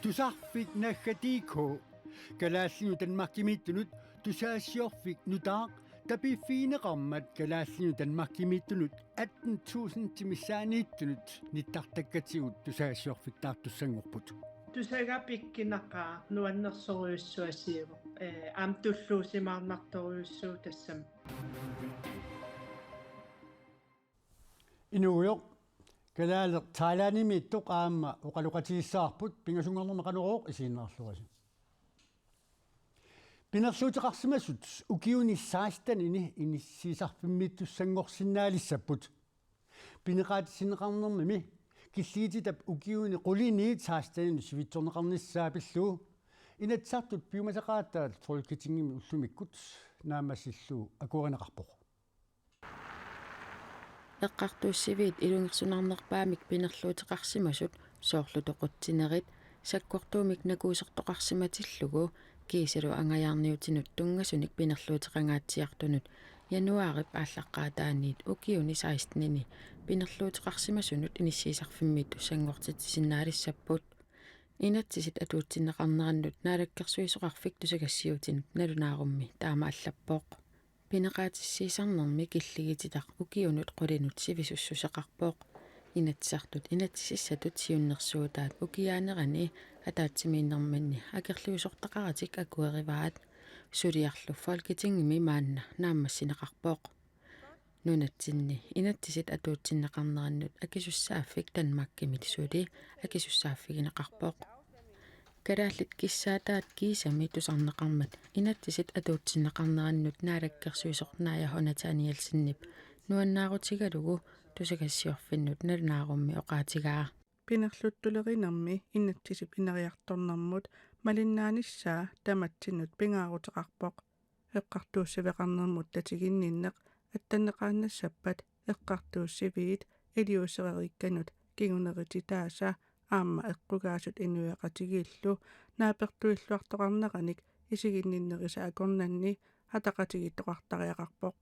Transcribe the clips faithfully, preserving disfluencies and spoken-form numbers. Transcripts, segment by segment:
Tusarfik naggat D K. Kalaallinut Danmarkimiittunut tusagassiorfik nutaaq tapiiffigineqarmat kalaallinut Danmarkimiittunut atten tusind missaaniittunut nittartakkatigut tusagassiorfittaartussanngorput. Tusagaq pikkunaqaaq, nuannersorujussuaq siivoq. Ee, aamma tulluusimaarnartorujussuuvoq tassami. Inuugujoq, kalaaleq Thailandimiittoq aamma oqaloqatigissavarput, pingasunngornermi Qanorooq isiginnaarluarisi. Pinerluuteqarsimasut ukiuni sekstenini inissiisarfimmiittussanngorsinnaalissapput. Pineqaatissinneqarnermimi killigititap ukiuni qulini sekstenini sivitsorneqarnissaa pillugu Inatsisartut piumasaqaataat Folketingimi ullumikkut naammassillugu akuerineqarpoq. Eqqartuussiviit ilungersunarnerpaamik pinerluuteqarsimasut soorlu toqutsinerit, sakkortuumik nakuusertoqarsimatillugu kiisalu angajaarniutinut tunngasunik pinerluuteqangaatsiartunut januaarip aallaqqaataaniit ukiuni sekstenini pinerluuteqarsimasunut inissiisarfimmiittussanngortitsisinnaalissapput. Inatsisit atuutsinneqarnerannut naalakkersuisoqarfik tusagassiuutinut nalunaarummi taama allappoq. Pineqaatissiisarnermi killigititaq ukiunut qulinut sivisussuseqarpoq. Inatsisartut inatsisissatut siunnersuutaat ukiaanerani ataatsimiinnerminni akerliusortaqaratik akuerivaat. Suliarlu Folketingimi maanna naammassineqarpoq. Nunatsinni inatsisit atuutsinneqarnerannut akisussaaffik Danmarkimit suli akisussaaffigineqarpoq. Kalaallit kissaataat kiisami tusarneqarmat inatsisit atuutsinneqarnerannut naalakkersuisoq Naja H. Nathanielsenip nuannaarutigalugu tusagassiorfinnut nalunaarummi oqaatigaa. Pinerluttulerinermi inatsisip ineriartornermut malinnaanissaa tamatsinnut pingaaruteqarpoq. Eqqartuussiveqarnermut tatiginninneq attanneqaannassappat eqqartuussiviit iliuusereerikkanut kingunerititaasa aamma eqqugaasut inuiaqatigiillu naapertuilluartoqarneranik isiginninnerisa akornanni ataqatigiittoqartariaqarpoq.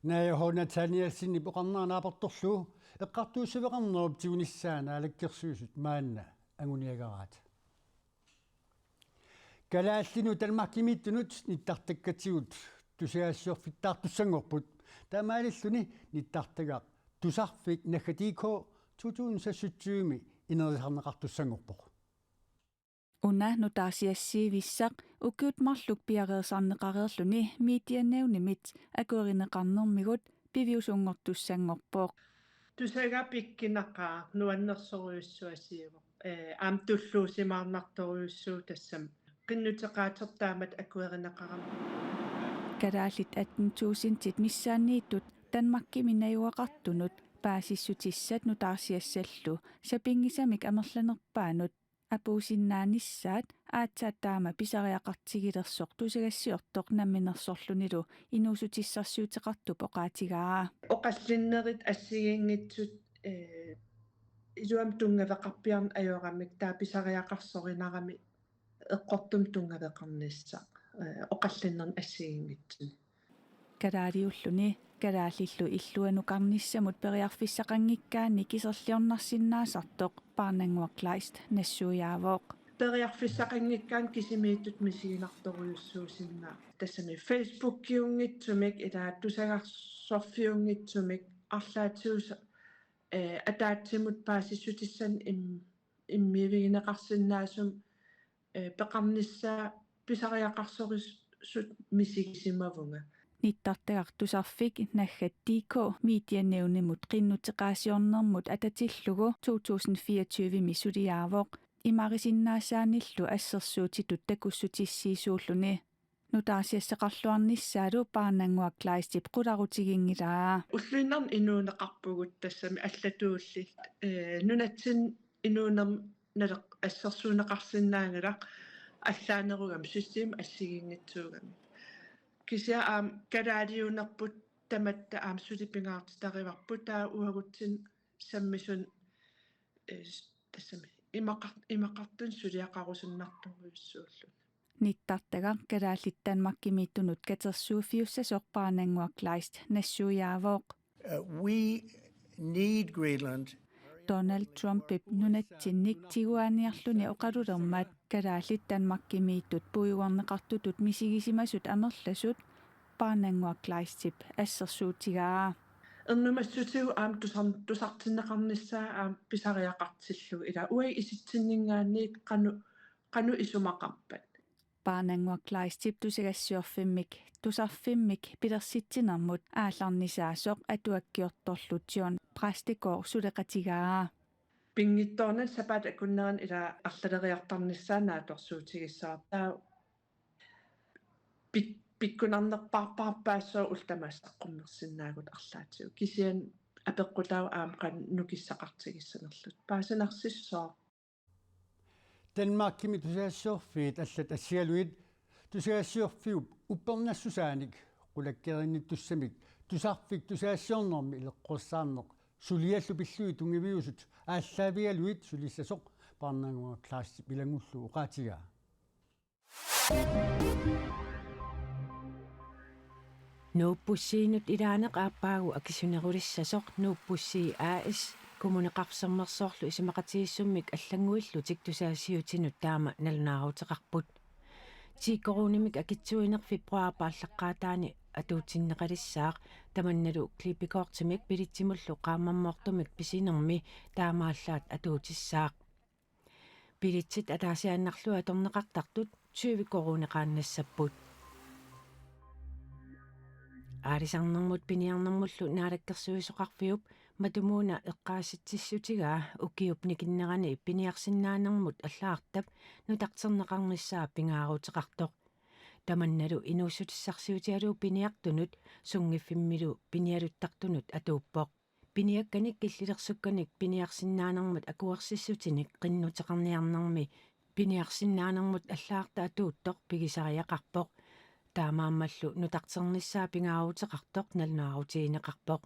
Naja H. Nathanielsenip oqarnera naapertorlugu eqqartuussiveqarnerup tigunissaa Naalakkersuisut maanna anguniagaraat. Kalaallinut Danmarkimiittunut nittartakkatigut tusagassiorfittaartussanngorput. Taamaalilluni nittartagaq tusarfik naggat D K to tusind seksogtyve-mi inerisarneqartussanngorpoq. Una nutaarsiassiivissaq ukiut marluk piareersarneqareerluni Medienævnimit akuerineqarnermigut piviusunngortussanngorpoq. Tusagaq pikkunaqaaq, nuannersorujussuaq siivoq. Ee, aamma tulluusimaarnartorujussuuvoq tassami. Qinnuteqaatertut taamatut akuerineqarami. Kalaallit atten tusindit missaanniittut Danmarkimi najugaqartunut paasissutissat nutaarsiassallu sapinngisamik amerlanerpaanut apuussinnaanissaat aatsaat taama pisariaqartigilersoq tusagassiortoq namminersorlunilu inuussutissarsiuteqartup oqaatigaa. Oqallinnerit assigiinngitsut, ee, iluamik tunngaveqarpiarneq ajoramik taava pisariaqarsorinarami eqqortumik tunngaveqarnissaq, ee, oqallinnerni assigiinngitsuni. Kalaaliulluni kalaallillu illuanukarnissamut periarfissaqanngikkaanni kiserliornarsinnaasartoq Parnannguaq Kleist nassuiaavoq. Periarfissaqanngikkaanni kisimiittut misiginartorujussuusinnaapput. Tassami Facebookiunngitsumik ila tusagassiorfiunngitsumik arlaatigut, ee, ataatsimut paasissutissanik im-, immiivigineqarsinnaasumik, ee, peqarnissaa pisariaqarsorisut misigisimavunga. Nittartagaq tusarfik naggat D K Medienævnimut qinnuteqaasiornermut atatillugu to tusind fireogtyve-mi suliaavoq, imarisinnaassaanillu assersuutitut takussutissiisuulluni. Nutaarsiassaqarluarnissaalu Parnannguaq Kleistip qularutiginngilaa. Ulluinnarni inuuneqarpugut tassami allatuulli, ee, nunatsinni inuunermi naleq-, assersuunneqarsinnaanngilaq allaanerugami, system assigiinngitsuugami. Kisianni aamma kalaaliunerput tamatta aamma suli pingaartitarivarput, taava uagutsinnut sammisut, ee, tassami imaqar-, imaqartut suliaqarusunnartorujussuulluni. Nittartagaq kalaallit Danmarkimiittunut katersuuffiussasoq Parnannguaq Kleist nassuiaavoq. Uh, we need Greenland. Donald Trumpip nunatsinnik tiguaaniarluni oqalulermat kalaallit Danmarkimiittut puiguarneqartutut misigisimasut amerlasut Parnannguaq Kleistip assersuutigaa. Ernumassutigut aamma tusar-, tusartinneqarnissaa aamma pisariaqartillugu, ila uagut isitsinninngaanniit qanoq, qanoq isumaqarpat. Parnannguaq Kleistip tusagassiorfimmik tusarfimmik pilersitsinermut aallarnisaasoq atuakkiortorlu John Præstegård suleqatigaa. Pinngitsoornani sapaatip akunnerani ila arlaleriartarnissaa naatsorsuutigissavarput. Taava pik-, pikkunarnerpaarpaarpaassuaq ullut tamaasa saqqummersinnaavugut arlaatigut. Kisianni apeqqutaavoq aamma qanoq nukissaqartigissanerluta. Paasinarsissaaq. Danmarkimi tusagassiorfiit allat assigalugit tusagassiorfiup uppernassusaanik qulakkeerinnittussamik tusarfik tusagassiornermi ileqqorissaarneq suliallu pillugit tunngaviusut aallaavigalugit sulissasoq Parnannguaq Kleistip ilanngullugu oqaatigaa. Nuuppussiinut ilaaneq aappaagu akisunerulissasoq Nuuppussii A/S Kommuneqarfik Sermersoorlu isumaqatigiissummik allannguillutik tusagassiuutinut taama nalunaaruteqarput. Ti koruunimik akitsuineq februaarip aallaqqaataani atuutsinneqalissaaq, tamannalu klippikortimik bilitsimullu qaammammoortumik pisinermi taamaallaat atuutissaaq. Bilitsit ataasiaannarlugit atorneqartartut tyve koruuneqaannassapput. Aalisarnermut piniarnermullu Naalakkersuisoqarfiup matumuuna eqqaasitsissutigaa ukiup nikinnerani piniarsinnaanermut allagartap nutarterneqarnissaa pingaaruteqartoq. Tamannalu inuussutissarsiutigalugu piniartunut sunngiffimmilu pinialuttartunut atuuppoq. Piniakkanik killilersukkanik piniarsinnaanermut akuersissutinik qinnuteqarniarnermi piniarsinnaanermut allagartaq atuuttoq pigisariaqarpoq. Taamaammallu nutarternissaa pingaaruteqartoq nalunaarutigineqarpoq.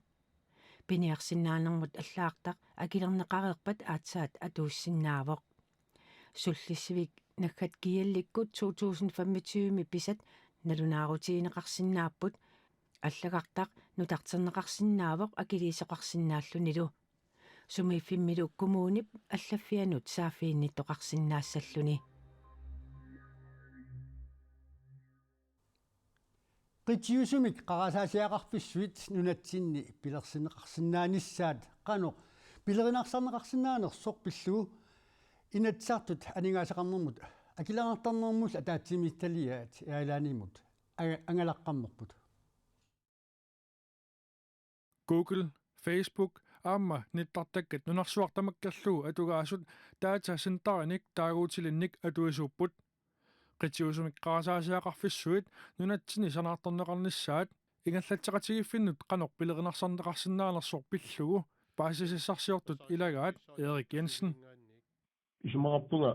Piniarsinnaanermut allagartaq akilerneqareerpat aatsaat atuussinnaavoq. Sullissivik naggat G L-ikkut to tusind femogtyve-mi pisat nalunaarutigineqarsinnaapput, allagartaq nutarterneqarsinnaavoq akiliisoqarsinnaallunilu. Sumiiffimmilu kommunip allaffianut saaffiginnittoqarsinnaassalluni. Qitiusumik qarasaasiaqarfissuit nunatsinni pilersinneqarsinnaanissaat qanoq pilerinarsorneqarsinnaanersoq pillugu Inatsisartut aningaasaqarnermut akileraartarnermullu ataatsimiititaliaat Air Alanimut a-, angalaqqammerput. Google, Facebook aamma nittartakkat nunarsuaq tamakkerlugu atugaasut datacenterinik taaguutilinnik atuisuupput. Qitiusumik qarasaasiaqarfissuit nunatsinni sanaartorneqarnissaat ingerlatseqatigiiffinnut qanoq pilerinarsorneqarsinnaanersoq pillugu paasisassarsiortut ilagaat Erik Jensen. Isumaqarpunga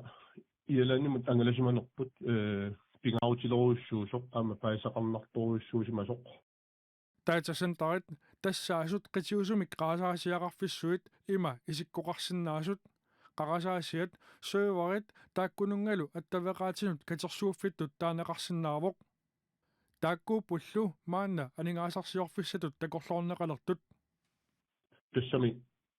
Air Alanimut angalasimanerput, ee, pingaarutilerujussuusoq aamma paasisaqarnartorujussuusimasoq. Datacenterit tassaasut qitiusumik qarasaasiaqarfissuit ima isikkoqarsinnaasut, qarasaasiat, serverit taakkununngalu attaveqaatinut katersuuffittut taaneqarsinnaavoq. Taakkuuppullu maanna aningaasarsiorfissatut takorloorneqalertut. Tassami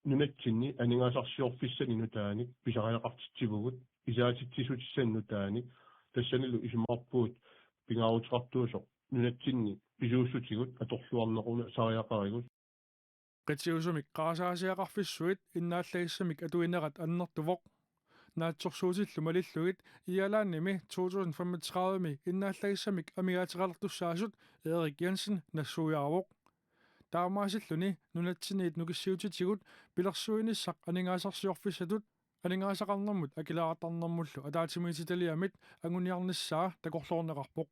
nunatsinni aningaasarsiorfissanik nutaanik pisariaqartitsivugut, isaatitsissutissanik nutaanik, tassanilu isumaqarpugut pingaaruteqartuusoq nunatsinni pisuussutigut atorluarneqarnissaat sariaqarigut. Qitiusumik qarasaasiaqarfissuit innaallagissamik atuinerat annertuvoq. Naatsorsuutillu malillugit Air Alanimi to tusind femogtredive-mi innaallagissamik amigaateqalertussaasut Erik Jensen nassuiaavoq. Taamaasilluni nunatsinniit nukissiutitigut pilersuinissaq aningaasarsiorfissatut aningaasaqarnermut akileraartarnermullu ataatsimiititaliamit anguniarnissaa takorloorneqarpoq.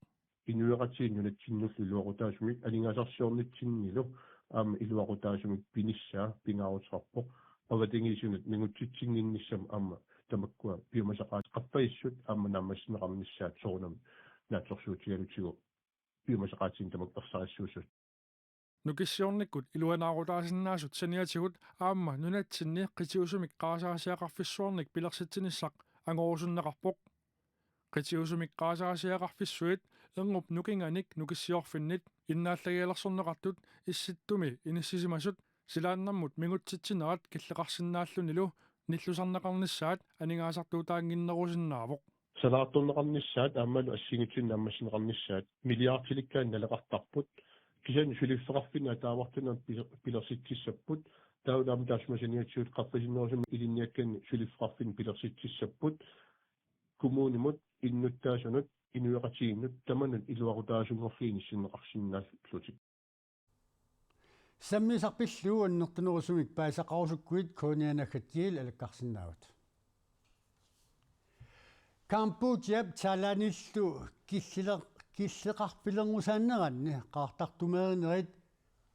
Inuiaqatigiit nunatsinnullu iluaqutaasumik aningaasarsiornitsinnilu aamma iluaqutaasumik pinissaa pingaaruteqarpoq. Avatangiisinut mingutsitsinnginnissamut aamma tamakkua piumasaqaat qappajissut aamma naammassineqarnissaat soorunami naatsorsuutigalutigu piumasaqaatinik tamakku ersarissuussasut. Nukissiornikkut iluanaarutaasinnaasut saniatigut aamma nunatsinni qitiusumik qarasaasiaqarfissuarnik pilersitsinissaq angorusunneqarpoq. Qitiusumik qarasaasiaqarfissuit erngup nukinganik nukissiorfinnit innaallagialersorneqartut Issittumi inissisimasut silaannarmut mingutsitsinerat killeqarsinnaallunilu nillusarneqarnissaat aningaasartuutaannginnerusinnaavoq. Sanaartorneqarnissaat aammalu assigiinngitsunik naammassineqarnissaat milliardilikkaanni naleqartarput. Kisianni suliffeqarfinni ataavartunik pil-, pilersitsissapput. Taavalu aamma taassuma saniatigut qaffasinnerusumik ilinniakkanni suliffeqarfinni pilersitsissapput. Kommunimut, innuttaasunut, inuiaqatigiinnut tamanut iluaqutaasunngorlugit inissinneqarsinnaallutik. Sammisaq pillugu annertunerusumik paasisaqarusukkuit K N R naggat G L alakkarsinnaavat. Kambodžap Thailandillu killile-, killeqarfilerngusaaneranni qaartartumeerinerit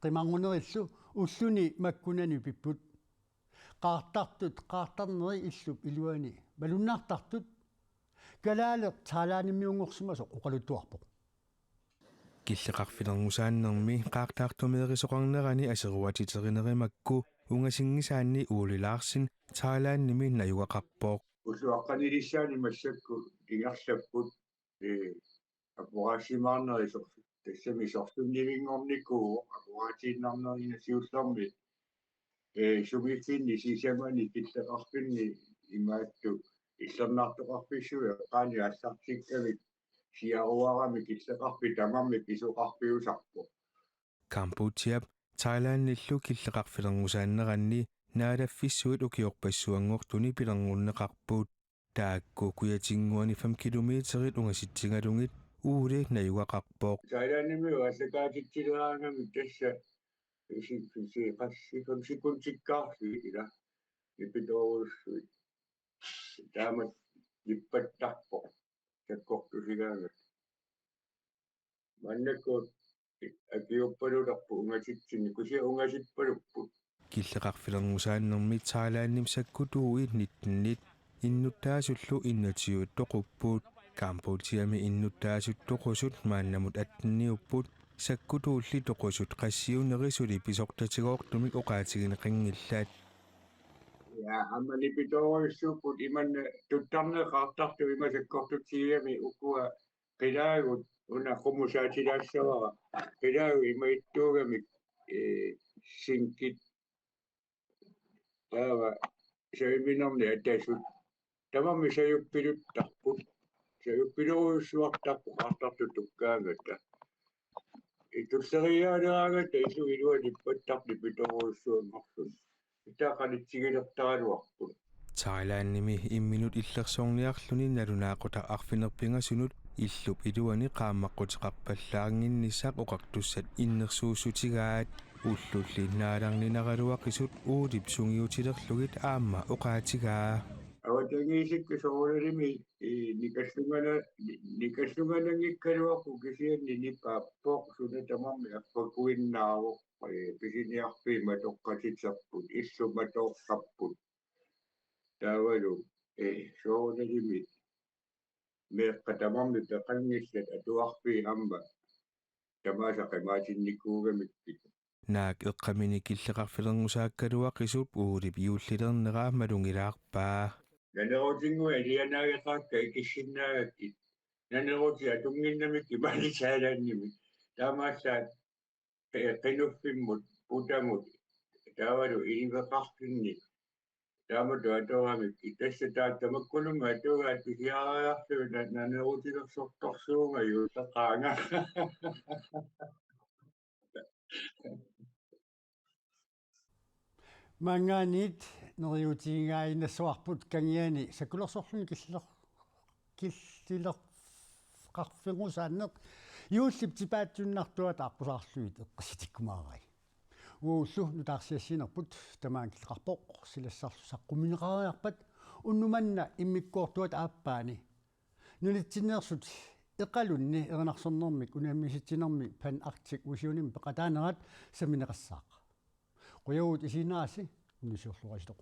qimarngunerillu ulluni makkunani pipput. Qaartartut qaartarneri illup iluani malunnartartut kalaaleq Thailandimiunngorsimasoq oqaluttuarpoq. Killeqarfilerngusaanermi qaartartumeerisoqarnerani aseruatiterinerit makku ungasinngisaanni Ole Larsen Thailandimi najugaqarpoq. Ulluaqqanilissaani massakkut ingerlapput, ee, aporaassimaarneri sor-, tassami sorsunnivinngornikuuvoq aporaatiinnarnerina siullermi, ee, sumiiffinni sisamani killeqarfinni imaattoq illernartoqarfissuit eqqaani aallartikkamik siaruarami killeqarfik tamarmik pisoqarfiusarpoq. Kambodžap Thailandillu killeqarfilerngusaaneranni naalaffissuit ukiorpassuanngortuni pilerngorneqarput. Taakku kujatinnguani fem kilometerit ungasitsigalugit Ole najugaqarpoq. Thailandimi aallakaatitsileraangamik tassa isi-, isi-, qassi-, fem sekundikkaarlugit ila nipitoorujussuit. Taamatut nippattarpoq sakkortusigaangat. Maannakkut akiuppalulerput ungasitsinni, kisianni ungasippalupput. Killeqarfilerngusaanermi Thailandimi sakkutuui nittenit innuttaasullu enogtyve toqupput. Kambodžami innuttaasut toqusut maannamut atteniupput, sakkutuulli toqusut qassiuneri suli pisortatigoortumik oqaatigineqanngillat. Ja, aamma nipitoorujussuupput imanna tuttarneq qaartartut ima sakkortutigigami ukua qilaagut una qumusaatilaassaavara. Qilaagut imaattuugamik, ee, sinkit taava saviminerni atasut. Tamarmik sajuppiluttarput. Sajuppilorujussuartarput qaartartut tukkaangata. Itulleriiaaleraangata illup iluani nippattarput nipitoorujussuanngorluni. Ita qanitsigilertaraluarput. Thailandimi imminut illersorniarluni nalunaaqutaq arfineq-pingasunut illup iluani qaammaqquteqarpallaannginnissaq oqartussat innersuussutigaat. Ullulli naalarninaraluaqisut Olep sungiutilerlugit aamma oqaatigaa. Avatangiisikka soorunalimi, ee, nikallungana-, ni-, nikallungananngikkaluarput kisianni nipaappoq suna tamarmi affakuinnaavoq, ee, pisiniarfiit matoqqatiterput, illut matoortarput. Taavalu, ee, soorunalimi meeqqat tamarmik peqanngillat atuarfiit aamma tamaasa qimaatinnikuugamikkit. Naak eqqamini killeqarfilerngusaakkuluaqisup Olep juullilernera malugilaarpaa. Nanerutinnguit alianaageqaakka ikissinnaagakkit. Nanerutit atunnginnamikkit maani Thailandimi. Taamaallaat qi-, qinuffimmut, putamut, taavalu iliveqarfinni. Taamatut atoramikkit. Tassa taava tamakkununnga atugaat pisiariarlugit na-, nanerutilersortorsuunga juulleqaanga. Maanngaanniit neriuutigigaannassavassi kangiani sakkulersorluni killiler-, killilerqarfigusaaneq juullip tipaatsunnartuata aqqusaarlugit eqqarsartikkumaarai. Uagullu nutaarsiassiinerput tamaanga killeqarpoq, silassarlu saqqummiunneqariarpat unnuk manna immikkoortuata aappaani nunatsinneersut Iqalunni erinarsornermik unammisitsisinermi Pan Arctic Visionimi peqataanerat sammineqassaaq. Qujavugut isiginnaarassi, unnussiorluarisi.